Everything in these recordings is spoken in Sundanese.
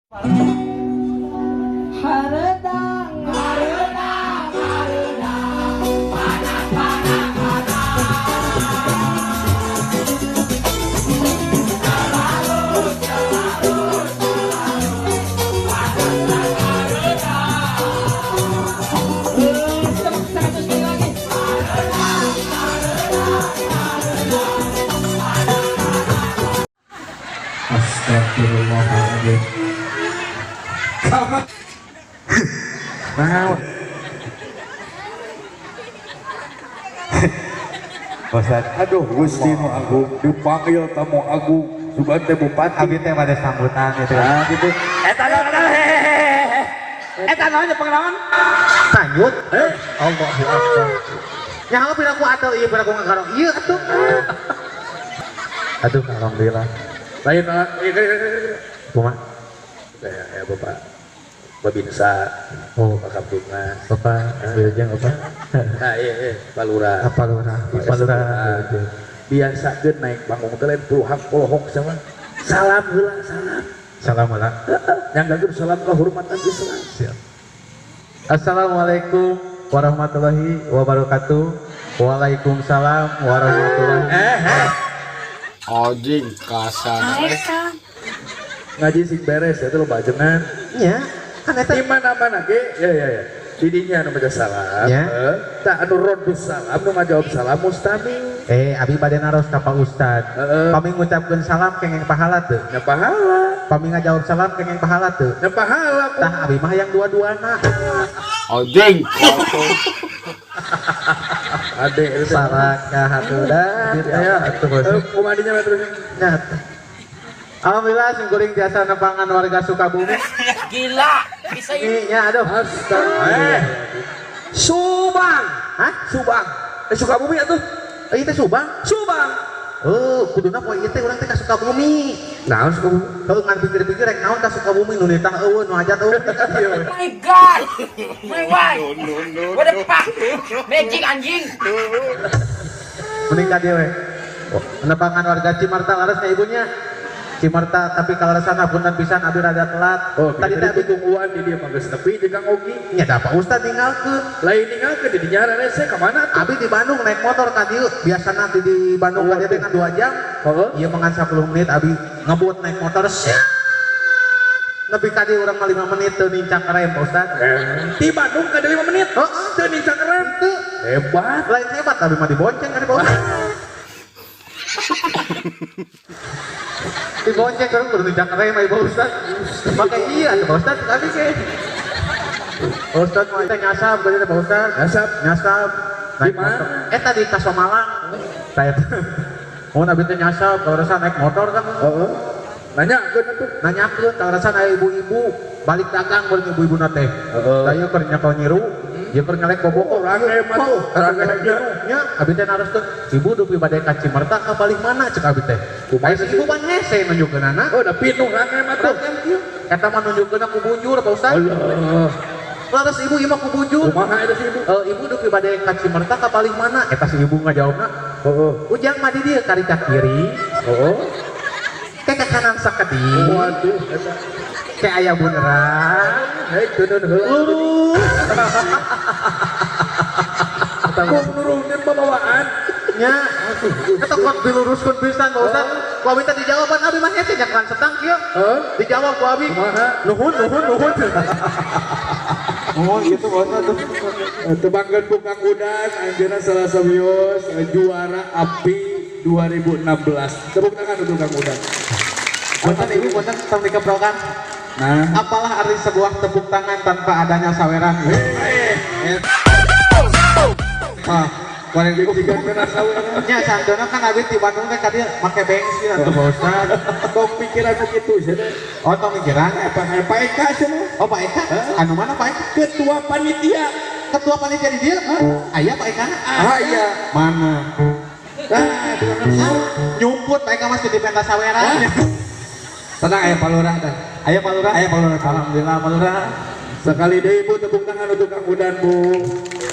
Haredang, haredang, haredang, panas, panas, panas. Terlalu, terlalu, terlalu, panas, haredang. Tepuk tangan sekali lagi. Haredang, haredang, haredang, panas, panas. Astagfirullahaladzim. Sama. Nah, Ustaz, aduh Gusti nu agung dipanggil tamu agung sugan teh bupati. Abi teh pada sambutan gitu. Nah, gitu. Eta naon hehehe. Eta naon pengalaman? Lanjut. Allahu akbar. Nyaho piraku atuh ieu piraku ngagarong ieu atuh. Aduh alhamdulillah. Lain kumaha? Ya Bapak Babinsa, oh, Pak Kamtibmas, Bapak Wilujeng Bapak. Nah, iya, Pak Lurah. Pak Lurah, Pak Lurah. Biasakeun naik panggung teh lain puluhak polohok sama. Salam heula, salam. Salam heula. Yang gagur salam kehormatan Islam. Siap. Assalamualaikum warahmatullahi wabarakatuh. Waalaikumsalam warahmatullahi wabarakatuh. Ojing kasar. Ngaji sing beres ya itu lo bajengan. Iya. Kan eta di mana-mana ge ya ya ya. Didinya anu maca salam. Ya. Tah anu rodus salam nu ngajawab salam mustami. Abi bade naros ka Pak Ustad. Pami ngucapkeun salam kengeng pahala teu? Nya pahala. Pami ngajawab salam kengeng pahala teu? Nya pahala. Tah abi mah yang dua-duana. Ojing. Ade sarakah atuh ya atuh bos. Kumaha dinya terus? Nya. Alhamdulillah sing kuring tiasa nepangan warga Sukabumi. Gila, bisa ini. Nya aduh. Astaga. Subang. Hah? Subang. Sukabumi atuh. Ieu teh Subang? Subang. Oh, kuduna poe ieu teh urang teh ka Sukabumi. Naon Sukabumi? Heuh ngan pikir-pikir rek naon ka Sukabumi nu nitah eueuh nu hajat eueuh. Oh my God. My wife. What the fuck? Magic anjing. Mending ka dieu we. Nepangan warga Cimarta laras ka ibunya. Cimarta tapi kalau sana punten pisan abi rada telat. Oh, tadi teh abi tungguan di dia mah geus nepi jeung Kang Ogi. Nya da Pak Ustad ninggalkeun. Lain ninggalkeun di dinya rese ka mana atuh? Abi di Bandung naik motor ka dieu, biasana di Bandung ka dieu teh ngan 2 jam. Heeh. Ieu mah ngan 10 menit abi ngebut naik motor. Nepi ka dieu urang mah 5 menit teu nincak rem Pak Ustad. Di Bandung ka dieu 5 menit? Heeh. Teu nincak rem. Teu. Hebat. Lain hebat abi mah dibonceng ka dieu Pak Ustad. Dibonceng kan kudu nincak rem ai Pak Ustad. Make iya atuh Pak Ustad tadi ge. Pak Ustad mah teh nyasab geuning Pak Ustad. Nyasab, nyasab. Di mana? Eta di Kasomalang. Tah eta. Mun abi teh nyasab kalau naik motor kan. Heeh. Nanyakeun atuh. Nanyakeun kalau aya ibu-ibu balik dagang beureum ibu-ibuna teh. Heeh. Tah ieu keur nyekel nyiru, ieu keur ngelek boboko. Rangem atuh. Rangem nya abi teh naroskeun, ibu dupi bade ka Cimarta ka balik mana cek abi teh. Kumaha si ibu pan hese nunjukkeunana. Oh, da pinuh rangem atuh. Rangem kieu. Eta mah nunjukkeunna ku bujur Pak Ustad. Allah. Laras ibu ieu mah ku bujur. Kumaha eta si ibu? Ibu dupi bade ka Cimarta ka balik mana? Eta si ibu ngajawabna, heeh. Ujang mah di dieu kari ka kiri. Heeh. Ke ka kanan sakedik. Waduh, eta. Ke aya bunderan. Hei, tunun heula. Lurus. Kok nurunin pembawaan? Nya, eta kok diluruskeun pisan Pak Ustad. Ku abi teh dijawaban abi mah hese nyakan setang kieu. Heeh. Dijawab ku abi. Kumaha? Nuhun, nuhun, nuhun. Oh, gitu Pak Ustad tuh. Tebangkeun ku Kang Udan anjeunna salah sawios juara API 2016. Tepuk tangan untuk Kang Udan. Punten ibu, punten tong dikeprokan. Nah, apalah arti sebuah tepuk tangan tanpa adanya saweran? Ah, goreng jika kena saweran. Nya santuna kan abi di Bandung teh ka dieu make bensin atuh Pak Ustad. Tong pikiran nu kitu sia teh. Oh, tong mikiran. Pak Eka cenah. Oh, Pak Eka. Anu mana Pak Eka? Ketua panitia. Ketua panitia di dieu? Aya Pak Eka? Ah, iya. Mana? Nah, nyumput Pak Eka masih di pentas saweran. Tenang aya Pak Lurah teh. Aya Pak Lurah? Aya Pak Lurah. Alhamdulillah Pak Lurah. Sekali deui Ibu tepuk tangan untuk Kang Udan, Bu.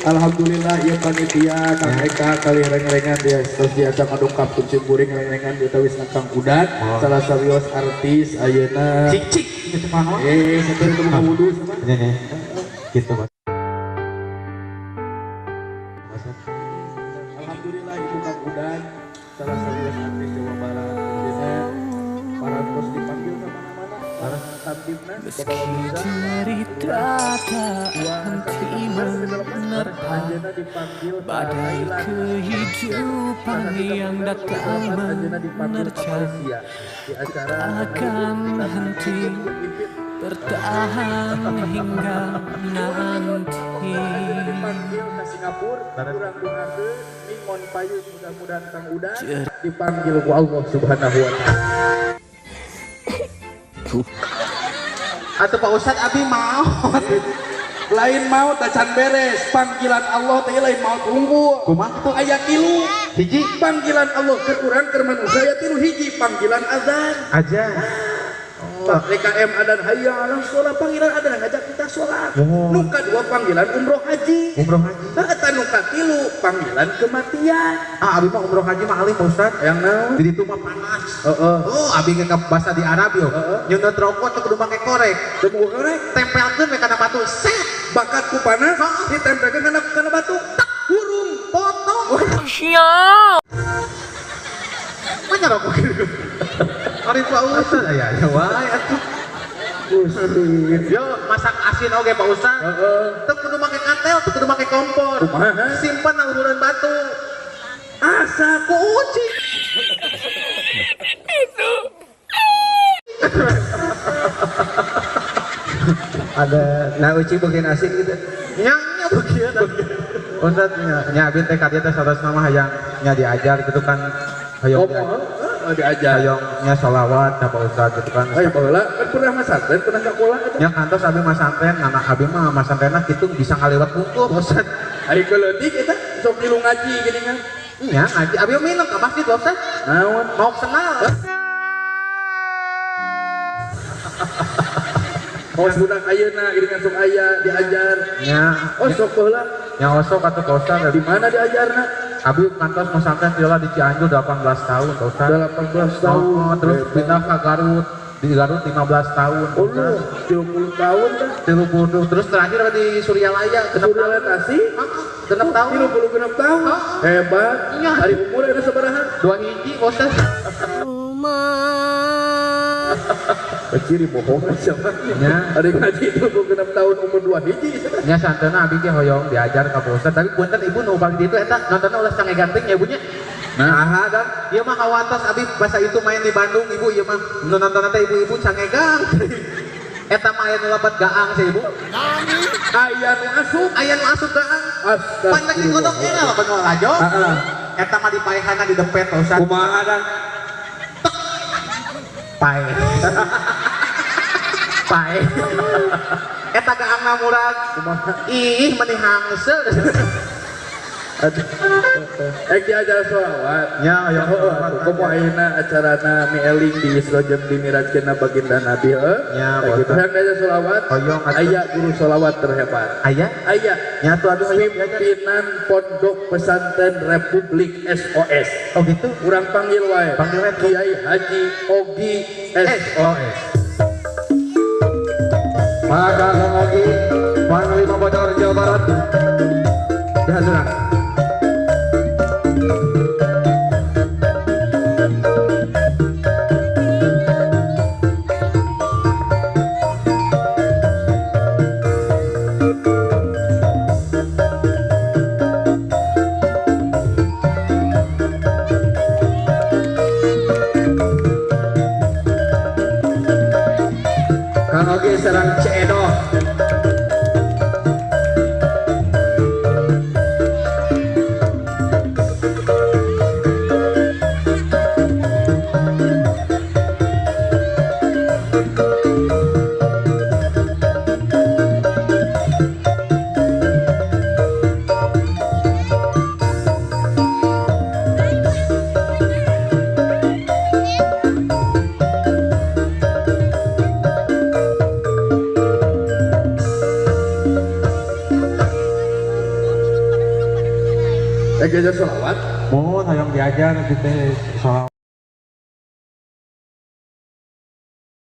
Alhamdulillah ieu panitia Kang Eka kali reng-rengan dia terus biasa ngadongkap ku simkuring reng-rengan di wisna Kang Udan salah sawios artis ayeuna cik-cik gitu mah. Satu itu buka wudu sama. Gitu Mas. Alhamdulillah Ibu Kang Udan salah sawios artis Jawa Barat ayeuna parantos dipanggil ke mana-mana para tabibna Meski cerita tak henti menerpa badai kehidupan yang datang menerjang, ku takkan henti bertahan hingga nanti. Dipanggil ke Singapura, kurang dengarkeun ningon payun mudah-mudahan Kang Udan dipanggil ku Allah Subhanahu wa taala. Atau Pak Ustad abi mau lain mau tacan beres panggilan Allah teh lain maut unggul kumaha tuh aya tilu hiji panggilan Allah keur urang keur manusia aya tilu hiji panggilan azan aja PKM adan hayya 'alas shalah panggilan adan ngajak kita sholat nu kadua panggilan umroh haji eta nu katilu panggilan kematian abi mah umroh haji mah alim Pak Ustad yang naon di ditu mah panas oh abi ke bahasa di Arab yo nyeungeut rokok teu kudu make korek teu kudu korek tempelkeun we kana batu set bakat ku panas ditempelkeun kana batu tak hurung potong mana rokok gitu ari Pak Ustad aya aya wae atuh yo masak asin oge Pak Ustad teu kudu make katel teu kudu make kompor simpen na uluran batu asa ku uci itu ada nah uci bagian asin gitu nya nya bagian Ustad nya abi teh ka dieu teh satos mah hayang nya diajar gitu kan hayang diajar hayangnya sholawat ka Pak Ustad gitu kan. Ayo baheula kan pernah masantren pernah sekolah eta. Nya kantos abi masantren anak abi mah masantrenna kitu bisa ngaliwat hungkul Pak Ustad. Ari keleutik eta sok milu ngaji geuningan. Nya ngaji abi minum ka masjid Pak Ustad. Naon? Mau senal. Oh budak ayeuna geuningan sok aya diajar. Nya oh sok baheula. Nya osok atuh Pak Ustad di mana diajarna? Abi kantos masantren viola di Cianjur 18 tahun Pak Ustad. 18 tahun. Oh, terus pindah ke Garut, di Garut 15 tahun. Oh, 30 tahun kan? 30. Terus terakhir di Suryalaya, Suryalaya Tasik? 6 tahun. 36 tahun. Hebat. Hari umur ada sabaraha? 2 hiji Pak Ustad. Ciri bohong siapa? Ada ngaji 26 tahun umur 2 hiji. Nya santena abi ge hoyong diajar ka Pak Ustad, tapi punten ibu nu balik ditu eta nontonna ulah sange ganteng ya ibunya. Nah, dan ieu mah kawatos abi bahasa itu main di Bandung ibu ieu mah nu nontonna teh ibu-ibu sange ganteng. Eta mah aya nu lebat gaang sih ibu. Aya nu asup, aya nu asup gaang. Pan lagi godok era lapan nu lajo. Heeh. Eta mah dipaehana di depet Pak Ustad. Kumaha dan pae. Pae. Eta gaangna murag. Ih meni hangse. Ek diajar sholawat. Nya aya komo ayeuna acarana mieling di Isra jeung dimirajkeun baginda Nabi heuh. Nya gitu. Hayang diajar sholawat, aya guru sholawat terhebat. Aya? Aya. Nya atuh aduh hayang diajar. Pimpinan Pondok Pesantren Republik SOS. Oh gitu. Urang panggil wae. Panggil wae Kiai Haji Ogi SOS. Maka Kang Ogi, Panglima Bocor Jawa Barat. Dihaturkan. Kang Ogi serang Ceedoh. Diajar sholawat. Mohon hoyong diajar gitu sholawat.